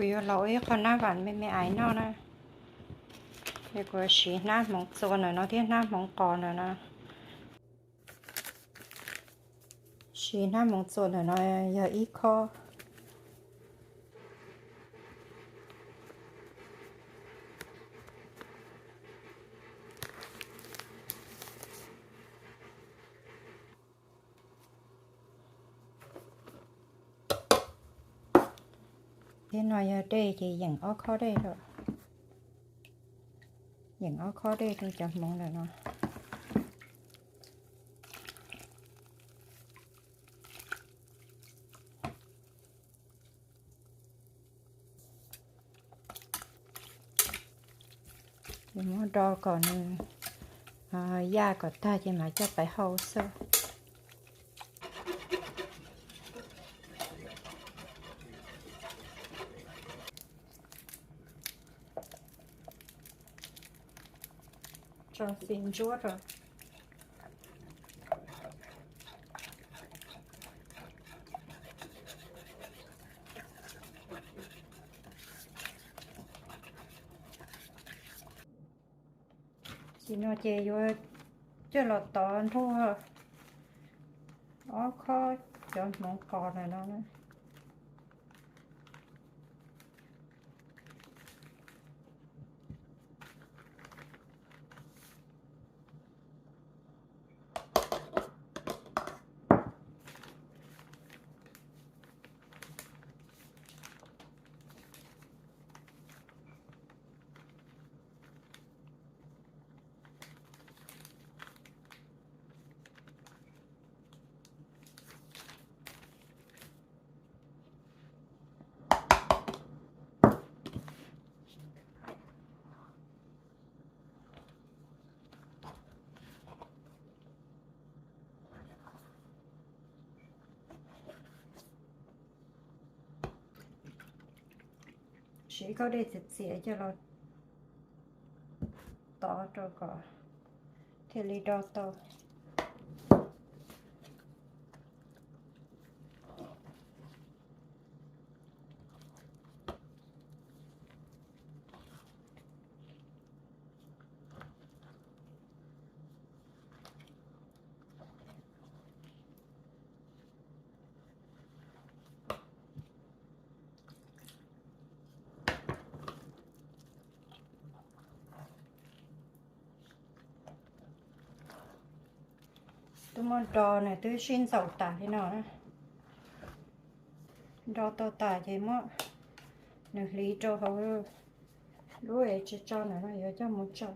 Kuv yuav los ua ib qho nab vam me me ais noj na. Ces kuv siv hnab hmoov txua ntawm no thiab hnab hmoov qos ntawm no. Siv hnab hmoov txua ntawm no yog ib khob. Thiab no yog dej ces yeem ob khob dej rau, yeem ob khob dej rau cov hmoov ntawm no. Ces muab do kom nws yaj kom tag ces mam coj pais hau xwb. Tso xis ntsuab rau. Tam sim no ces yuav coj los tov nrog ob khob cov hmoov qos ntawm no. Siv ib khob dej txias txias coj los tov rau kom thiaj li do tau. Twb muab do nws twb sib ntxaus tas li no na. Do tau tas ces muab nws hliv rau hauv lub es tsis tso ntawm no yuav coj mus tso.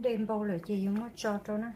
Dej npau lawm ces yuav muab tso rau na.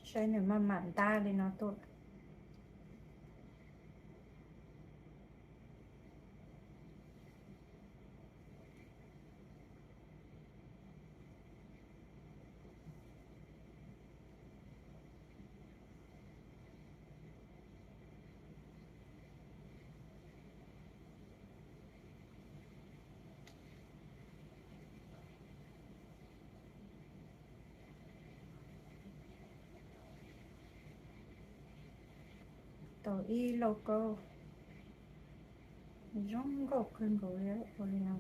Saib nws maj mam ntab li no tuaj. Tau ib lauj kaub zoo nkauj kawg nkaus li ua li no.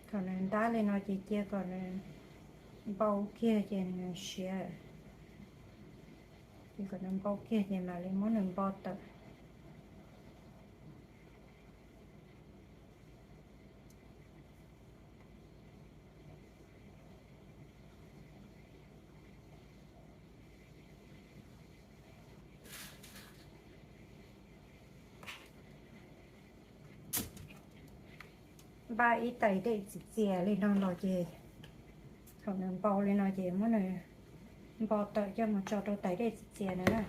Thaum nws ntab li no ces cia kom nws npau kiag ces nws siav. Cia kom nws npau kiag ces mam li muab nws npo tawm. Npaj ib tais dej txias txias li no los ces thaum nws npau li no ces muab nws npo tawm coj mus tso rau tais dej txias txias na.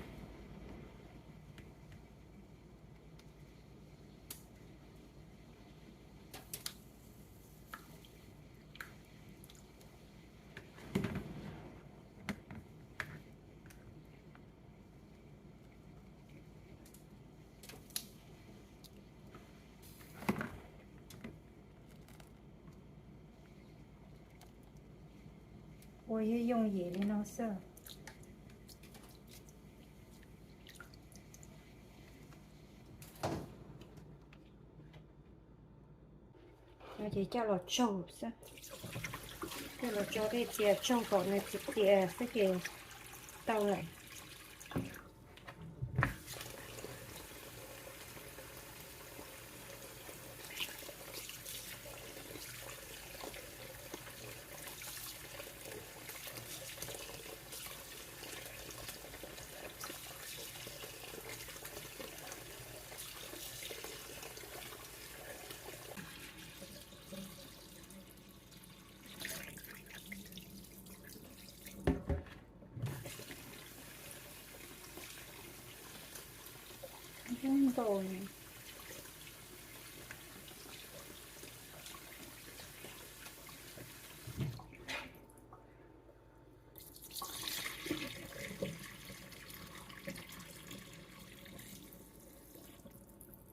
Ua yooj yooj yim li no xwb. No ces coj los tsaug xwb, coj los tso dej txias tsaug kom nws txias txias xwb ces tau lawm.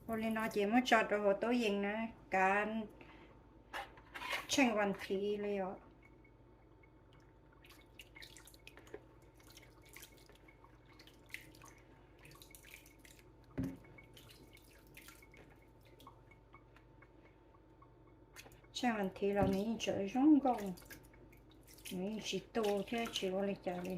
Ua li no ces muab tso rau hauv tub yees na, kav tsheej vas thiv li os. Tsheej vas thiv los nws yeej tseem zoo nkauj, nws yeej tsis tu thiab tsis ua li cas li.